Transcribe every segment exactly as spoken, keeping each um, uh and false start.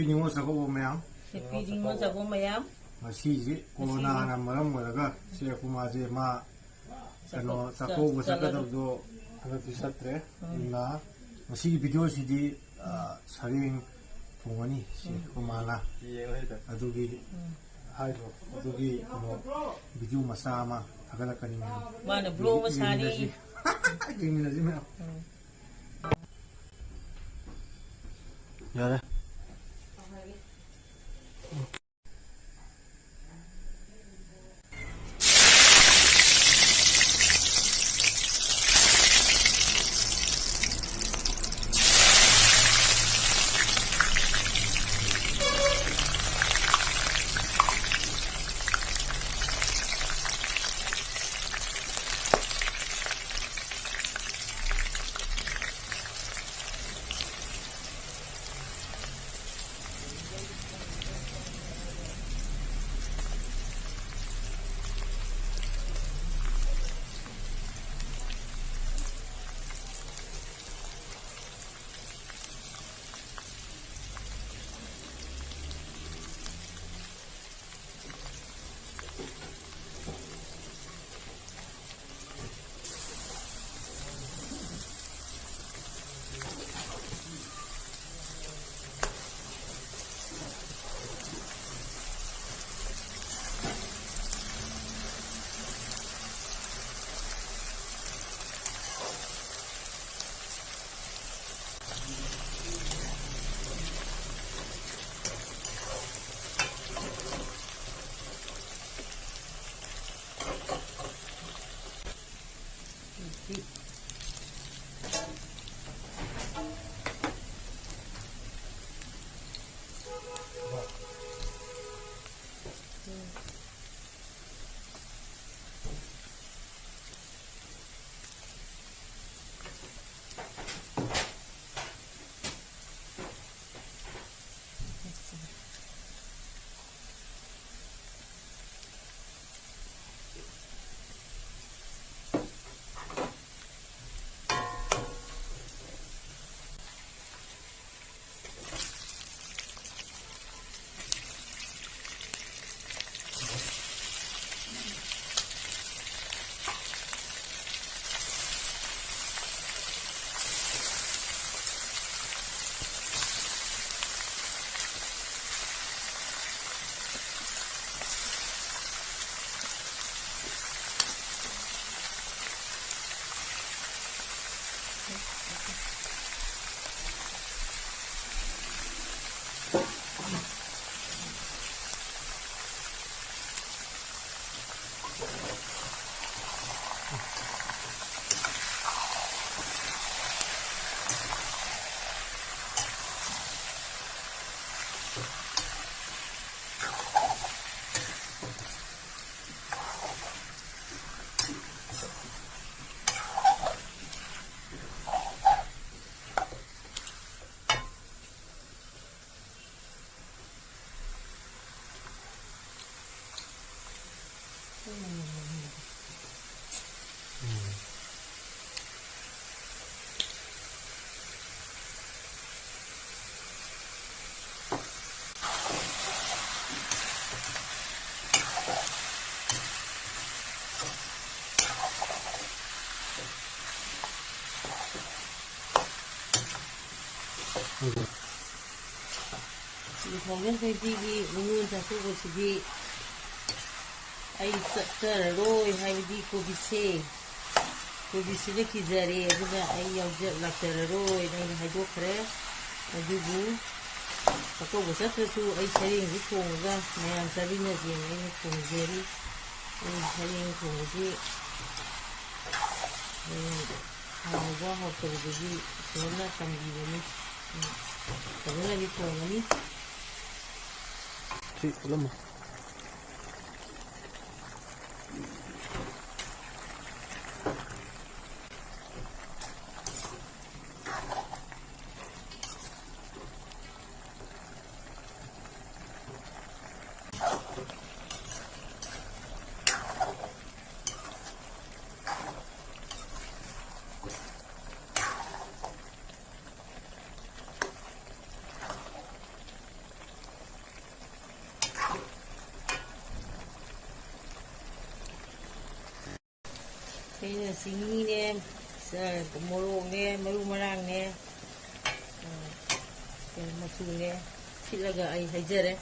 ꯅꯤꯉꯣꯜ ꯆꯥꯛꯀꯧꯕ ꯃꯌꯥꯝ꯫ Happy ꯅꯤꯉꯣꯜ ꯆꯥꯛꯀꯧꯕ ꯃꯌꯥꯝ꯫ ꯉꯁꯤꯁꯦ ꯉꯁꯤꯒꯤ ꯀꯣꯔꯣꯅꯥꯅ ꯃꯔꯝ ꯑꯣꯏꯔꯒ ꯁꯦ ꯑꯩꯈꯣꯏ ꯃꯥꯁꯦ ꯃꯥ ꯀꯩꯅꯣ ꯆꯥꯛꯀꯧ-, ꯆꯥꯛꯀꯧꯕ ꯆꯠꯀꯗꯕ ꯆꯠꯀꯗꯕꯗꯣ ꯍꯟꯗꯛꯇꯤ ꯆꯠꯇ꯭ꯔꯦ꯫ ꯎꯝ꯫ ꯑꯗꯨꯅ ꯉꯁꯤꯒꯤ ꯚꯤꯗꯤꯑꯣꯁꯤꯗꯤ, ꯑ, ꯁꯔꯦꯡ ꯊꯣꯡꯉꯅꯤ ꯁꯤ ꯎꯝ꯫ ꯑꯩꯈꯣꯏ ꯃꯥꯅ꯫ ꯌꯦꯡꯉꯣ ꯍꯦꯛꯇ꯫ ꯑꯗꯨꯒꯤ ꯎꯝ꯫ ꯍꯥꯏꯔꯣ꯫ ꯑꯗꯨꯒꯤ ꯀꯩꯅꯣ ꯚꯤꯗꯤꯑꯣ ꯃꯆꯥ ꯑꯃ ꯊꯥꯒꯠꯂꯛꯀꯅꯤ ꯃꯌꯥꯝ꯫ ꯃꯥꯅ ꯕ꯭ꯂꯣꯒ ꯁꯥꯔꯤ꯫ ꯌꯦꯡꯃꯤꯟꯅꯁꯤ꯫ ꯌꯦꯡꯃꯤꯟꯅꯁꯤ ꯃꯌꯥꯝ꯫ ꯎꯝ꯫ ꯌꯥꯔꯦ꯫ ꯇꯨ ꯊꯥꯎꯖꯟ ꯇ꯭ꯋꯦꯟꯇꯤꯒꯤ ꯅꯤꯉꯣꯜ ꯆꯥꯛꯀꯧꯕꯁꯤꯗꯤ ꯑꯩ ꯆꯠꯆꯔꯔꯣꯏ, ꯍꯥꯏꯕꯗꯤ ꯀꯣꯚꯤꯠꯁꯦ, ꯀꯣꯚꯤꯠꯁꯤꯅ ꯀꯤꯖꯔꯦ, ꯑꯗꯨꯅ ꯑꯩ ꯌꯥꯎꯖ-, ꯂꯥꯛꯆꯔꯔꯣꯏꯅ ꯑꯩꯅ ꯍꯥꯏꯗꯣꯛꯈ꯭ꯔꯦ꯫ ꯑꯗꯨꯕꯨ ꯆꯥꯛꯀꯧꯕ ꯆꯠꯇ꯭ꯔꯁꯨ ꯑꯩ ꯁꯔꯦꯡꯁꯤ ꯊꯣꯡꯉꯒ ꯃꯌꯥꯝ ꯆꯥꯃꯤꯟꯅꯁꯦꯅ ꯑꯩꯅ ꯊꯣꯡꯖꯔꯤ꯫ ꯑꯩ ꯁꯔꯦꯡ ꯊꯣꯡꯕꯁꯤ, ꯎꯝ, ꯍꯥꯎꯕ ꯍꯥꯎꯇꯕꯗꯨꯗꯤ ꯏꯁꯣꯔꯅ ꯇꯝꯕꯤꯕꯅꯤ꯫ ꯎꯝ, ꯐꯖꯅꯗꯤ ꯊꯣꯡꯒꯅꯤ꯫ ꯁꯤ ꯎꯠꯂꯝꯃꯣ꯫ ꯑꯩꯅ ꯆꯤꯅꯤꯅꯦ, ꯆ-, ꯃꯣꯔꯣꯛꯅꯦ, ꯃꯔꯨ ꯃꯔꯥꯡꯅꯦ, ꯑ, ꯀꯩꯅꯣ, ꯃꯆꯨꯅꯦ ꯊꯤꯠꯂꯒ ꯑꯩ ꯍꯩꯖꯔꯦ꯫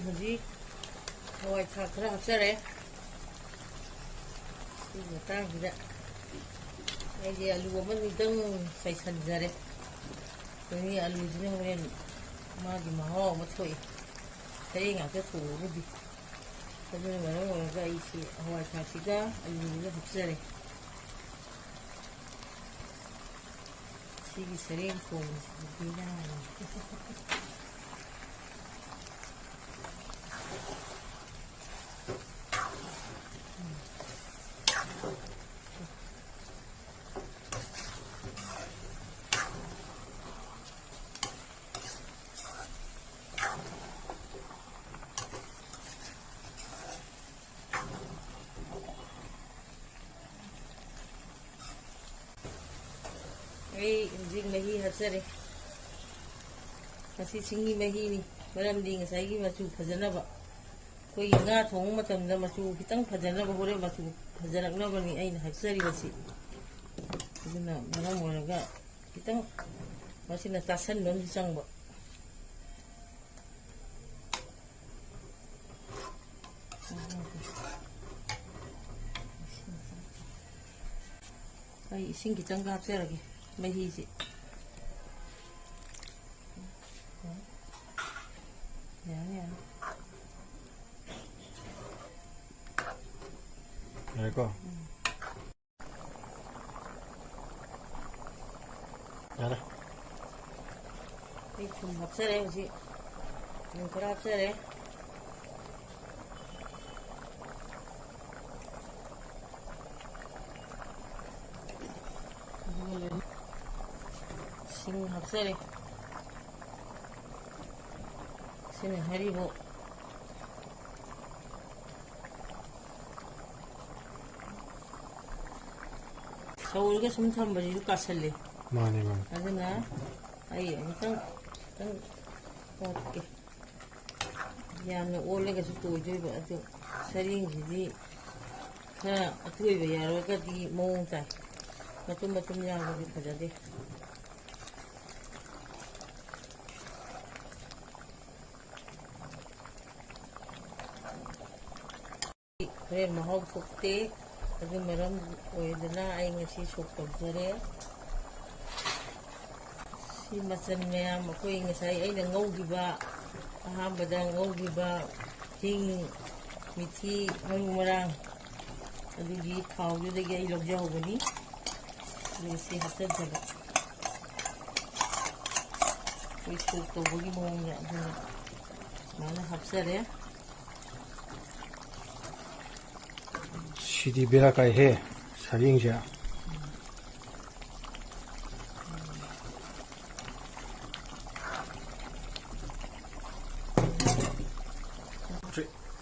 ꯍꯧꯖꯤꯛ ꯍꯋꯥꯏ ꯊ꯭ꯔꯥꯛ ꯈꯔ ꯍꯥꯞꯆꯔꯦ꯫ ꯁꯤꯒꯤ ꯃꯇꯥꯡꯁꯤꯗ ꯑꯩꯗꯤ ꯑꯂꯨ ꯑꯃꯅꯤꯗꯪ ꯆꯥꯏꯁꯟꯖꯔꯦ꯫ ꯑꯗꯒꯤ ꯑꯂꯨꯁꯤꯅ ꯍꯣꯔꯦꯟ ꯃꯥꯒꯤ ꯃꯍꯥꯎ ꯑꯃ ꯊꯣꯛꯏ, ꯁꯔꯦꯡ ꯉꯥꯛꯇ ꯊꯣꯡꯕꯕꯨꯗꯤ꯫ ꯑꯗꯨꯅ ꯃꯔꯝ ꯑꯣꯏꯔꯒ ꯑꯩꯁꯤ ꯍꯋꯥꯏ ꯊ꯭ꯔꯥꯛꯁꯤꯒ ꯑꯂꯨꯁꯤꯒ ꯍꯥꯞꯆꯔꯦ꯫ ꯁꯤꯒꯤ ꯁꯔꯦꯡ ꯊꯣꯡꯕꯁꯤꯗꯤ ꯕꯦꯔꯥꯅꯤ꯫ ꯑꯩ ꯍꯧꯖꯤꯛ ꯃꯍꯤ ꯍꯥꯞꯆꯔꯦ꯫ ꯃꯁꯤ ꯁꯤꯡꯒꯤ ꯃꯍꯤꯅꯤ, ꯃꯔꯝꯗꯤ ꯉꯁꯥꯏꯒꯤ ꯃꯆꯨ ꯐꯖꯅꯕ꯫ ꯑꯩꯈꯣꯏꯒꯤ ꯉꯥ ꯊꯣꯡꯕ ꯃꯇꯝꯗ ꯃꯆꯨ ꯈꯤꯇꯪ ꯐꯖꯅꯕ, ꯍꯣꯔꯦꯟ ꯃꯆꯨ ꯐꯖꯔꯛꯅꯕꯅꯤ ꯑꯩꯅ ꯍꯥꯞꯆꯔꯤꯕꯁꯤ꯫ ꯑꯗꯨꯅ ꯃꯔꯝ ꯑꯣꯏꯔꯒ ꯈꯤꯇꯪ ꯃꯁꯤꯅ ꯇꯥꯁꯟꯕ ꯑꯃꯁꯨ ꯆꯪꯕ꯫ ꯑꯩ ꯏꯁꯤꯡ ꯈꯤꯇꯪꯒ ꯍꯥꯞꯆꯔꯒꯦ, ꯃꯍꯤꯁꯤ꯫ ꯌꯥꯅꯤ, ꯌꯥꯅꯤ꯫ ꯌꯥꯔꯦꯀꯣ? ꯎꯝ꯫ ꯌꯥꯔꯦ꯫ ꯑꯩ ꯊꯨꯝ ꯍꯥꯞꯆꯔꯦ ꯍꯧꯖꯤꯛ꯫ ꯊꯨꯝ ꯈꯔ ꯍꯥꯞꯆꯔꯦ꯫ ꯑꯗꯨꯒ ꯂꯣꯏꯅ ꯁꯤꯡ ꯍꯥꯞꯆꯔꯦ꯫ ꯁꯤꯅ ꯍꯔꯤꯕꯣꯞ꯫ ꯁꯧꯔꯒ ꯁꯨꯝ ꯊꯝꯕꯁꯤꯁꯨ ꯀꯥꯁꯜꯂꯦ꯫ ꯃꯥꯅꯦ, ꯃꯥꯅꯦ꯫ ꯑꯗꯨꯅ ꯑꯩ ꯑꯃꯨꯛꯇꯪ, ꯈꯤꯇꯪ ꯑꯣꯠꯀꯦ꯫ ꯌꯥꯝꯅ ꯑꯣꯜꯂꯒꯁꯨ ꯇꯣꯏꯗꯣꯏꯕ, ꯑꯗꯨ ꯁꯔꯦꯡꯁꯤꯗꯤ ꯈꯔ ꯑꯇꯣꯏꯕ ꯌꯥꯎꯔꯒꯗꯤ ꯃꯑꯣꯡ ꯇꯥꯏ, ꯃꯇꯨꯝ ꯃꯇꯨꯝ ꯌꯥꯎꯕꯗꯤ ꯐꯖꯗꯦ꯫ ꯍꯣꯔꯦꯟ ꯃꯍꯥꯎ ꯊꯣꯛꯇꯦ꯫ ꯑꯗꯨ ꯃꯔꯝ ꯑꯣꯏꯗꯅ ꯑꯩ ꯉꯁꯤ ꯁꯣꯛ ꯇꯧꯖꯔꯦ꯫ ꯁꯤ ꯃꯆꯜ ꯃꯌꯥꯝ ꯑꯩꯈꯣꯏ ꯉꯁꯥꯏ ꯑꯩꯅ ꯉꯧꯈꯤꯕ, ꯑꯍꯥꯟꯕꯗ ꯉꯧꯈꯤꯕ ꯍꯤꯡ, ꯃꯤꯊꯤ, ꯃꯔꯨ ꯃꯔꯥꯡ, ꯑꯗꯨꯒꯤ ꯊꯥꯎꯗꯨꯗꯒꯤ ꯑꯩ ꯂꯧꯖꯍꯧꯕꯅꯤ꯫ ꯑꯗꯨꯒ ꯁꯤ ꯍꯥꯞꯆꯤꯟꯖꯕ꯫ ꯑꯩꯈꯣꯏ ꯁꯣꯛ ꯇꯧꯕꯒꯤ ꯃꯑꯣꯡꯗ ꯑꯗꯨꯅ ꯁꯨꯃꯥꯏꯅ ꯍꯥꯞꯆꯔꯦ꯫ ꯁꯤꯗꯤ ꯕꯦꯔꯥ ꯀꯥꯏꯍꯦ, ꯁꯔꯦꯡꯁꯦ꯫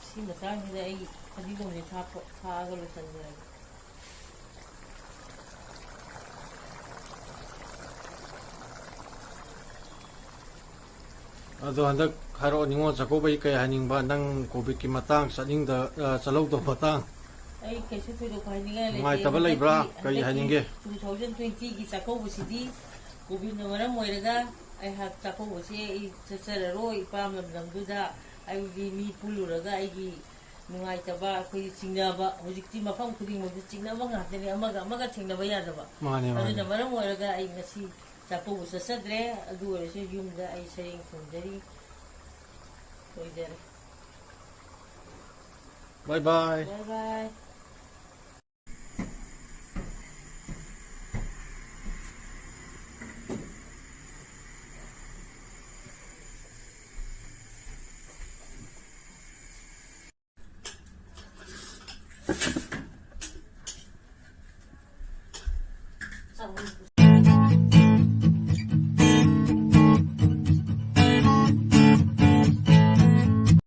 ꯁꯤ ꯃꯇꯥꯡꯁꯤꯗ ꯑꯩ ꯐꯗꯤꯒꯣꯝꯁꯦ ꯊꯥꯛꯄ-, ꯊꯥꯛꯑꯒ ꯂꯣꯏꯁꯤꯟꯖꯔꯒꯦ꯫ ꯑꯗꯣ ꯍꯟꯗꯛ ꯍꯥꯏꯔꯛꯑꯣ, ꯅꯤꯉꯣꯜ ꯆꯥꯛꯀꯧꯕꯩ ꯀꯩ ꯍꯥꯏꯅꯤꯡꯕ? ꯅꯪ ꯀꯣꯚꯤꯗꯀꯤ ꯃꯇꯥꯡ ꯆꯠꯅꯤꯡꯗ-, ꯑ, ꯆꯠꯍꯧꯗꯕ ꯃꯇꯥꯡ? ꯑꯩ ꯀꯩꯁꯨ ꯊꯣꯏꯗꯣꯛꯄ ꯍꯥꯏꯅꯤꯡꯉꯥꯏ ꯂꯩꯇꯦ꯫ ꯅꯨꯡꯉꯥꯏꯇꯕ ꯂꯩꯕ꯭ꯔꯥ? ꯍꯟꯗꯛꯀꯤ, ꯀꯔꯤ ꯍꯟꯗꯛꯀꯤ ꯍꯥꯏꯅꯤꯡꯒꯦ? Two thousand twenty ꯒꯤ ꯆꯥꯛꯀꯧꯕꯁꯤꯗꯤ ꯀꯣꯚꯤꯗꯅ ꯃꯔꯝ ꯑꯣꯏꯔꯒ ꯑꯩꯍꯥꯛ ꯆꯥꯛꯀꯧꯕꯁꯦ ꯑꯩ ꯆꯠꯆꯔꯔꯣꯏ꯫ ꯏꯄꯥꯝ ꯂꯝꯗꯝꯗꯨꯗ ꯑꯩꯒꯤ ꯃꯤ ꯄꯨꯜꯂꯨꯔꯒ ꯑꯩꯒꯤ ꯅꯨꯡꯉꯥꯏꯇꯕ, ꯑꯩꯈꯣꯏꯒꯤ ꯆꯤꯡꯅꯕ, ꯍꯧꯖꯤꯛꯇꯤ ꯃꯐꯝ ꯈꯨꯗꯤꯡꯃꯛꯇ ꯆꯤꯡꯅꯕ ꯉꯥꯛꯇꯅꯦ, ꯑꯃꯒ ꯑꯃꯒ ꯊꯦꯡꯅꯕ ꯌꯥꯗꯕ꯫ ꯃꯥꯅꯦ, ꯃꯥꯅꯦ꯫ ꯑꯗꯨꯅ ꯃꯔꯝ ꯑꯣꯏꯔꯒ ꯑꯩ ꯉꯁꯤ ꯆꯥꯛꯀꯧꯕ ꯆꯠꯆꯗ꯭ꯔꯦ꯫ ꯑꯗꯨ ꯑꯣꯏꯔꯁꯨ ꯌꯨꯝꯗ ꯑꯩ ꯁꯔꯦꯡ ꯊꯣꯡꯖꯔꯤ꯫ ꯂꯣꯏꯖꯔꯦ꯫ Bye bye꯫ Bye bye꯫ ꯆꯥꯛ